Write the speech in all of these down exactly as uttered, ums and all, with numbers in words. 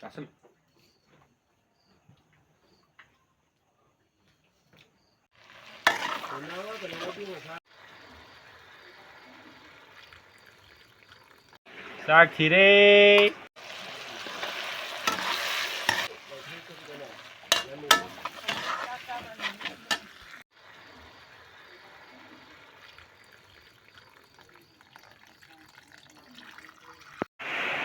ꯆꯥꯁꯤꯜꯂꯨ꯫ ꯆꯥꯛ ꯊꯤꯔꯦ꯫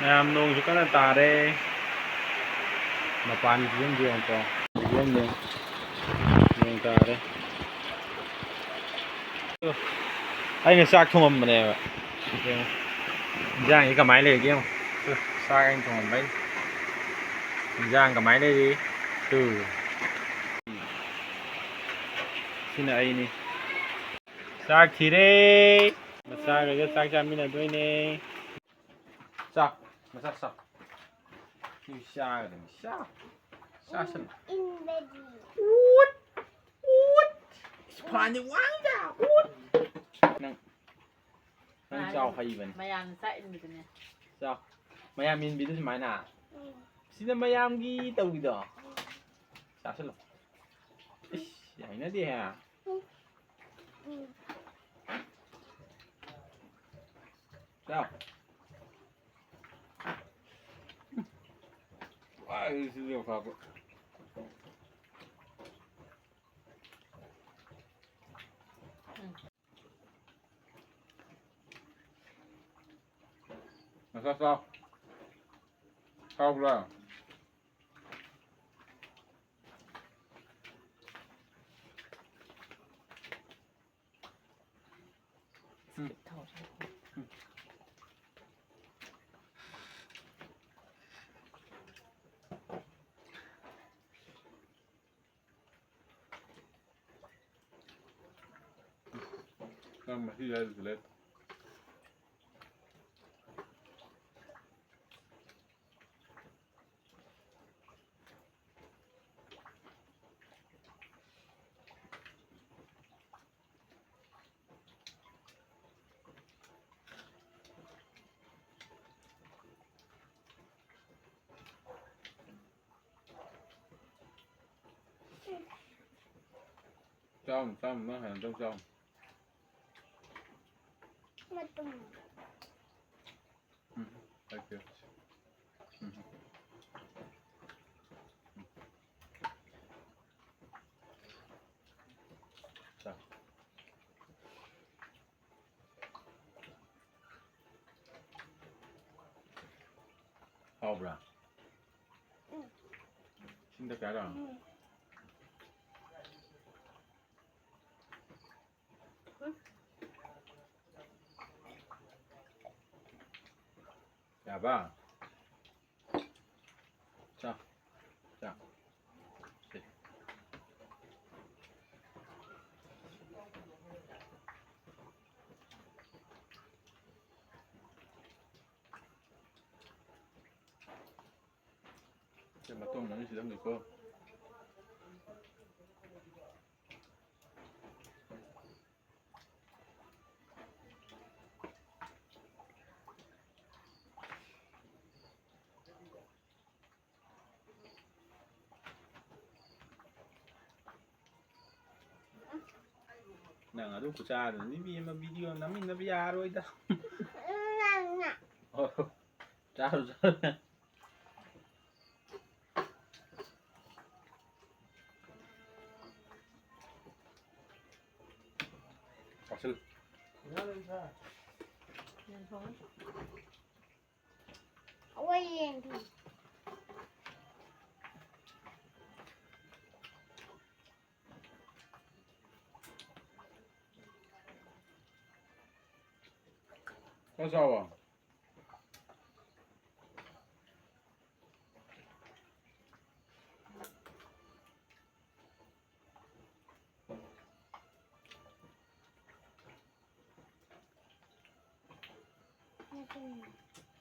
ꯃꯌꯥꯝ, ꯅꯣꯡꯁꯨ ꯀꯟꯅ ꯇꯥꯔꯦ꯫ ꯃꯄꯥꯟꯒꯤ ꯐꯤꯕꯝꯁꯦ ꯌꯦꯡꯉꯨꯀꯣ꯫ ꯐꯤꯕꯝꯅꯦ꯫ ꯅꯣꯡ ꯇꯥꯔꯦ꯫ ꯑꯩꯅ ꯆꯥꯛ ꯊꯣꯡꯉꯝꯕꯅꯦꯕ꯫ ꯌꯦꯡꯉꯨ꯫ ꯏꯟꯖꯥꯡꯁꯤ ꯀꯃꯥꯏꯅ ꯂꯩꯔꯤꯒꯦ ꯌꯦꯡꯉꯨ꯫ ꯇꯨ, ꯆꯥꯛ ꯑꯩꯅ ꯊꯣꯡꯉꯝꯕꯩ꯫ ꯏꯟꯖꯥꯡ ꯀꯃꯥꯏꯅ ꯂꯩꯔꯤ? ꯇꯨ꯫ ꯁꯤꯅ ꯑꯩꯅꯤ꯫ ꯆꯥꯛ ꯊꯤꯔꯦ꯫ ꯃꯆꯥꯈꯩꯒ ꯆꯥꯛ ꯆꯥꯃꯤꯟꯅꯗꯣꯏꯅꯦ꯫ ꯆꯥꯎ, ꯃꯆꯥ ꯆꯥꯎ꯫ ꯁꯤ ꯆꯥꯒꯗꯕꯅꯤ, ꯆꯥꯎ꯫ ꯆꯥꯁꯤꯜꯂꯨ꯫ ꯎꯠ! ꯎꯠ! ꯏꯁ, ꯈ꯭ꯋꯥꯟꯗꯤ ꯋꯥꯡꯗ! ꯎꯠ! ꯅꯪ, ꯅꯪ ꯆꯥꯎ, ꯍꯩꯕꯅꯤ꯫ ꯃꯌꯥꯝꯅ ꯆꯥꯛ ꯏꯟꯕꯗꯨꯅꯦ꯫ ꯆꯥꯎ꯫ ꯃꯌꯥꯝ ꯏꯟꯕꯤꯗꯨ ꯁꯨꯃꯥꯏꯅ꯫ ꯁꯤꯅ ꯃꯌꯥꯝꯒꯤ ꯇꯧꯕꯤꯗꯣ꯫ ꯆꯥꯁꯤꯜꯂꯣ꯫ ꯏꯁ, ꯍꯩꯅꯗꯦꯍꯦ꯫ ꯆꯥꯎ꯫ ꯋꯥꯏ, ꯁꯤꯁꯨ ꯌꯥꯝ ꯐꯕ꯫ ꯃꯁꯥ ꯆꯥꯎ꯫ ꯆꯥꯎꯕ꯭ꯔꯥ? ꯎꯝ꯫ ꯅꯪ ꯃꯍꯤ ꯌꯥꯎꯔꯤꯁꯤ ꯂꯩ꯫ ꯆꯥꯎꯅ, ꯆꯥꯎꯅ, ꯅꯪ ꯍꯥꯟꯅ ꯆꯥꯎ, ꯆꯥꯎꯅ꯫ ꯃꯇꯨꯝ꯫ ꯎꯝ, ꯍꯥꯏꯕꯤꯌꯨ꯫ ꯎꯝ꯫ ꯎꯝ꯫ ꯆꯥꯎ꯫ ꯍꯥꯎꯕ꯭ꯔꯥ? ꯎꯝ꯫ ꯏꯁꯤꯡ ꯊꯛꯀꯦ ꯍꯥꯏꯔꯣ? ꯎꯝ꯫ ꯎꯝ꯫ ꯌꯥꯕ? ꯆꯥꯎ꯫ ꯆꯥꯎ꯫ ꯁꯤ꯫ ꯁꯤ ꯃꯇꯣꯡ ꯃꯅꯨꯡ ꯁꯤꯗꯪ ꯂꯩꯀꯣ꯫ ꯅꯪ ꯑꯗꯨ ꯈꯨꯆꯥꯗꯨꯅꯤ ꯃꯤ ꯑꯃ ꯚꯤꯗꯤꯑꯣ ꯅꯝꯃꯤꯟꯅꯕ ꯌꯥꯔꯣꯏꯗ꯫ ꯆꯥꯔꯨ, ꯆꯥꯔꯨ꯫ ꯆꯥꯁꯤꯜꯂꯨ꯫ ꯌꯦꯟ ꯊꯣꯡꯉꯦ꯫ ꯑꯣꯏ, ꯌꯦꯟ ꯊꯣꯡꯉꯦ꯫ ꯈꯔ ꯆꯥꯎꯋꯣ꯫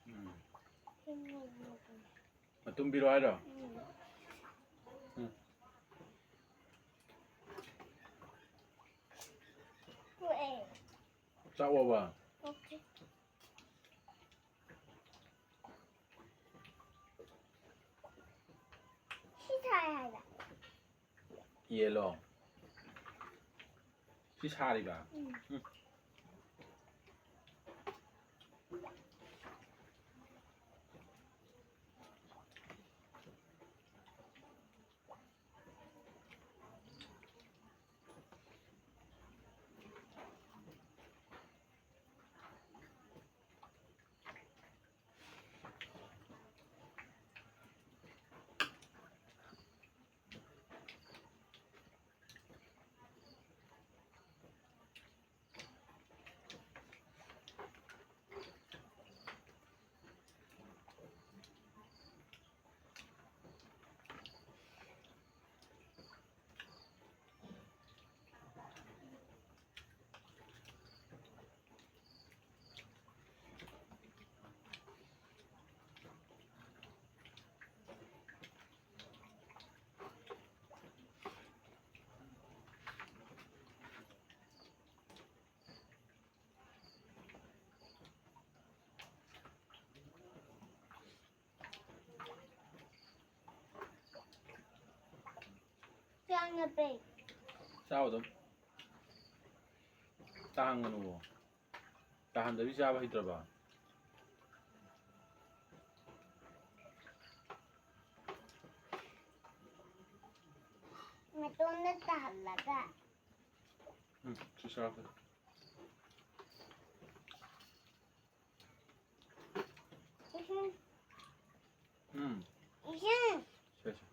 ꯎꯝ꯫ ꯃꯇꯨꯝ ꯄꯤꯔꯛꯑꯣ ꯍꯥꯏꯔꯣ? ꯎꯝ꯫ ꯎꯝ꯫ ꯄꯣꯛꯑꯦ꯫ ꯆꯥꯛꯑꯣꯕ? ꯄꯣꯛꯇ꯭ꯔꯤ꯫ ꯁꯤ ꯊꯥꯏ ꯍꯥꯏꯕ꯫ ꯌꯦꯜꯂꯣ꯫ ꯁꯤ ꯁꯥꯔꯤꯕ? ꯎꯝ꯫ ꯎꯝ꯫ ꯆꯥꯎ ꯑꯗꯨꯝ꯫ ꯇꯥꯍꯟꯒꯅꯨꯋꯣ꯫ ꯇꯥꯍꯟꯗꯕꯤ ꯆꯥꯕ ꯍꯩꯇ꯭ꯔꯕ? ꯃꯇꯣꯟꯗ ꯇꯥꯍꯜꯂꯒ꯫ ꯎꯝ, ꯁꯤ ꯆꯥꯔꯛꯀꯦ꯫ ꯏꯁꯤꯡ꯫ ꯎꯝ꯫ ꯏꯁꯤꯡ꯫ ꯁꯦ, ꯁꯦ꯫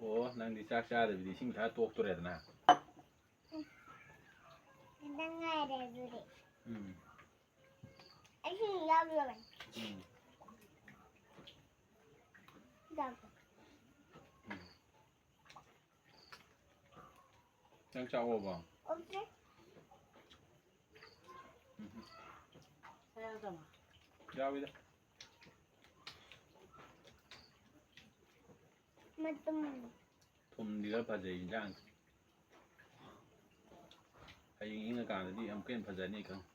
ꯑꯣ, ꯅꯪꯗꯤ ꯆꯥꯛ ꯆꯥꯗꯕꯤꯗ ꯏꯁꯤꯡ ꯊꯛꯑ ꯇꯣꯛꯇꯣꯔꯦꯗꯅ? ꯈꯤꯇꯪ ꯉꯥꯏꯔꯦ ꯑꯗꯨꯗꯤ꯫ ꯎꯝ꯫ ꯑꯩꯁꯨ ꯌꯥꯎꯔꯕꯅꯤ꯫ ꯎꯝ꯫ ꯌꯥꯎꯔꯕꯅꯤ꯫ ꯎꯝ꯫ ꯅꯪ ꯆꯥꯛ ꯑꯣꯛꯑꯕꯣ? ꯑꯣꯛꯇ꯭ꯔꯤ꯫ ꯎꯝ꯫ ꯌꯥꯎꯋꯤꯗ꯫ ꯃꯇꯨꯝ꯫ ꯊꯨꯝꯗꯤ ꯈꯔ ꯐꯖꯩ ꯏꯟꯖꯥꯡꯁꯦ꯫ ꯍꯌꯦꯡ ꯏꯪꯉꯀꯥꯟꯗꯗꯤ ꯑꯃꯨꯛꯀ ꯍꯦꯟꯅ ꯐꯖꯅꯤ ꯑꯩ ꯈꯪꯉꯦ꯫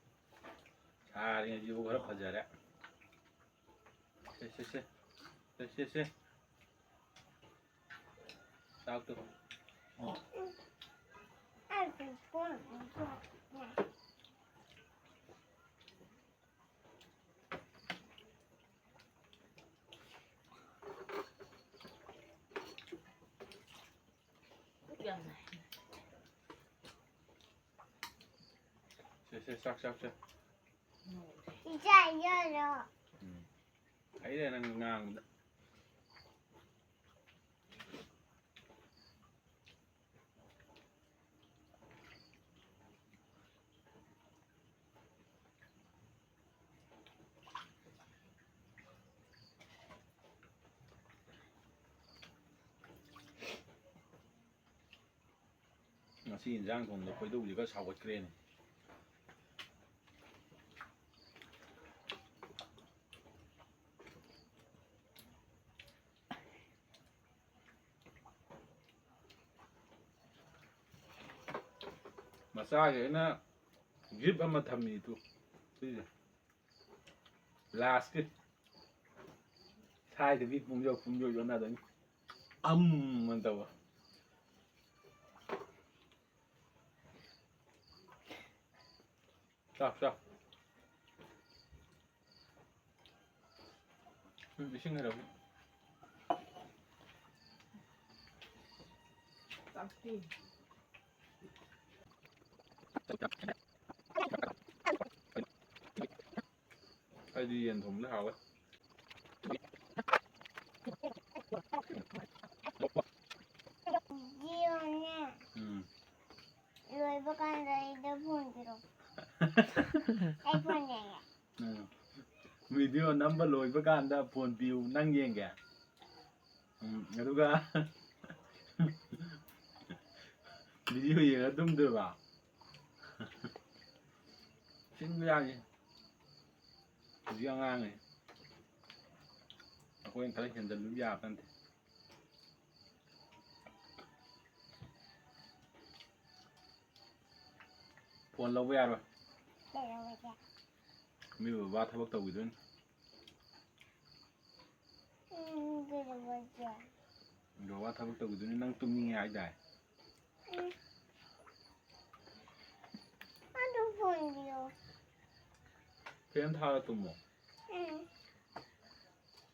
ꯁꯥꯔꯤꯉꯩꯁꯤꯕꯨ ꯈꯔ ꯐꯖꯔꯦ꯫ ꯁꯦ, ꯁꯦ, ꯁꯦ꯫ ꯁꯦ, ꯁꯦ, ꯁꯦ꯫ ꯆꯥꯛꯇꯣ꯫ ꯁꯦ, ꯁꯦ, ꯆꯥꯛ, ꯆꯥꯛ, ꯆꯥꯛ꯫ ꯏꯆꯥ ꯌꯥꯔꯣ? ꯎꯝ꯫ ꯍꯩꯔꯦ ꯅꯪ ꯉꯥꯡꯕꯗ꯫ ꯉꯁꯤ ꯏꯟꯖꯥꯡ ꯊꯣꯡꯕꯗ ꯈꯣꯏꯗꯧꯁꯦ ꯈꯔ ꯁꯥꯎꯒꯠꯈ꯭ꯔꯦꯅꯦ꯫ ꯃꯆꯥꯒꯤ ꯑꯩꯅ gift ꯑꯃ ꯊꯝꯃꯤ ꯇꯨ꯫ ꯁꯤꯁꯦ꯫ Lastꯀꯤ꯫ ꯁꯥꯏꯗꯕꯤ ꯄꯨꯡ ꯌꯧ, ꯄꯨꯡ ꯌꯧ ꯌꯣꯟꯅꯗꯣꯏꯅꯤ꯫ ꯑꯝ ꯑꯅ ꯇꯧꯕ꯫ ꯆꯥꯎ, ꯆꯥꯎ꯫ ꯎꯝ, ꯏꯁꯤꯡ ꯍꯩꯔꯛꯎ꯫ ꯆꯥꯛꯇꯤ? ꯑꯩꯗꯤ ꯌꯦꯟ ꯊꯣꯡꯕꯅ ꯍꯥꯎꯋꯦ꯫ ꯖꯤꯑꯣꯅꯦ꯫ ꯎꯝ꯫ ꯂꯣꯏꯕ ꯀꯥꯟꯗ ꯑꯩꯗ phone ꯄꯤꯔꯛꯑꯣ꯫ ꯑꯩ phone ꯌꯦꯡꯒꯦ꯫ ꯎꯝ꯫ Video ꯅꯝꯕ ꯂꯣꯏꯕ ꯀꯥꯟꯗ phone ꯄꯤꯌꯨ, ꯅꯪ ꯌꯦꯡꯒꯦ꯫ ꯎꯝ, ꯑꯗꯨꯒ video ꯌꯦꯡꯉ ꯇꯨꯝꯗꯣꯏꯕ꯫ ꯁꯤꯟꯕ ꯌꯥꯅꯤ꯫ ꯍꯧꯖꯤꯛ ꯑꯉꯥꯡꯅꯤ꯫ ꯑꯩꯈꯣꯏꯅ ꯈꯔ ꯍꯦꯟꯖꯜꯂꯨ ꯌꯥꯕ ꯅꯠꯇꯦ꯫ Phone ꯂꯧꯕ ꯌꯥꯔꯣꯏ꯫ ꯀꯩꯗꯧꯔꯒꯦ? ꯃꯤ ꯕꯕꯥ ꯊꯕꯛ ꯇꯧꯈꯤꯗꯣꯏꯅꯤ꯫ ꯕꯕꯥ ꯊꯕꯛ ꯇꯧꯈꯤꯗꯣꯏꯅꯤ, ꯅꯪ ꯇꯨꯝꯅꯤꯡꯉꯦ ꯍꯥꯏꯗꯥꯏ? ꯎꯝ꯫ ꯑꯗꯨ ꯐꯣꯟ ꯄꯤꯌꯣ꯫ ꯐꯦꯟ ꯊꯥꯔ ꯇꯨꯝꯃꯣ꯫ ꯎꯝ꯫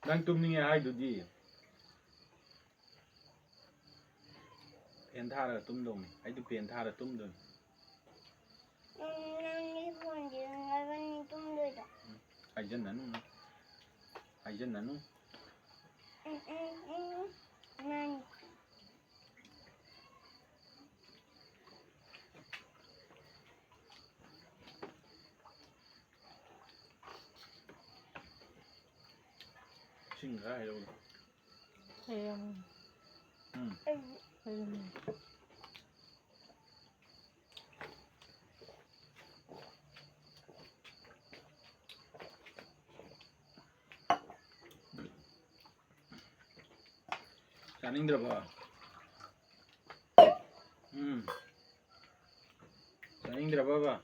ꯅꯪ ꯇꯨꯝꯅꯤꯡꯉꯦ ꯍꯥꯏꯗꯨꯗꯤ꯫ ꯐꯦꯟ ꯊꯥꯔꯒ ꯇꯨꯝꯗꯧꯅꯤ꯫ ꯑꯩꯗꯤ ꯐꯦꯟ ꯊꯥꯔ ꯇꯨꯝꯗꯣꯏꯅꯤ꯫ ꯎꯝ, ꯅꯪꯗꯤ ꯐꯣꯟ ꯌꯦꯡꯉꯒꯅꯤ ꯇꯨꯝꯗꯣꯏꯗꯣ꯫ ꯎꯝ, ꯍꯥꯏꯖꯟꯅꯅꯨ꯫ ꯍꯥꯏꯖꯟꯅꯅꯨ꯫ ꯎꯝ, ꯎꯝ, ꯎꯝ, ꯃꯥꯅꯤ꯫ ꯏꯁꯤꯡ ꯈꯔ ꯍꯩꯔꯛꯎꯅꯦ꯫ ꯍꯩꯔꯝꯃꯤ꯫ ꯎꯝ꯫ ꯍꯩꯔꯝꯃꯤ꯫ ꯆꯥꯅꯤꯡꯗ꯭ꯔꯕꯣ? ꯎꯝ꯫ ꯆꯥꯅꯤꯡꯗ꯭ꯔꯕꯕ?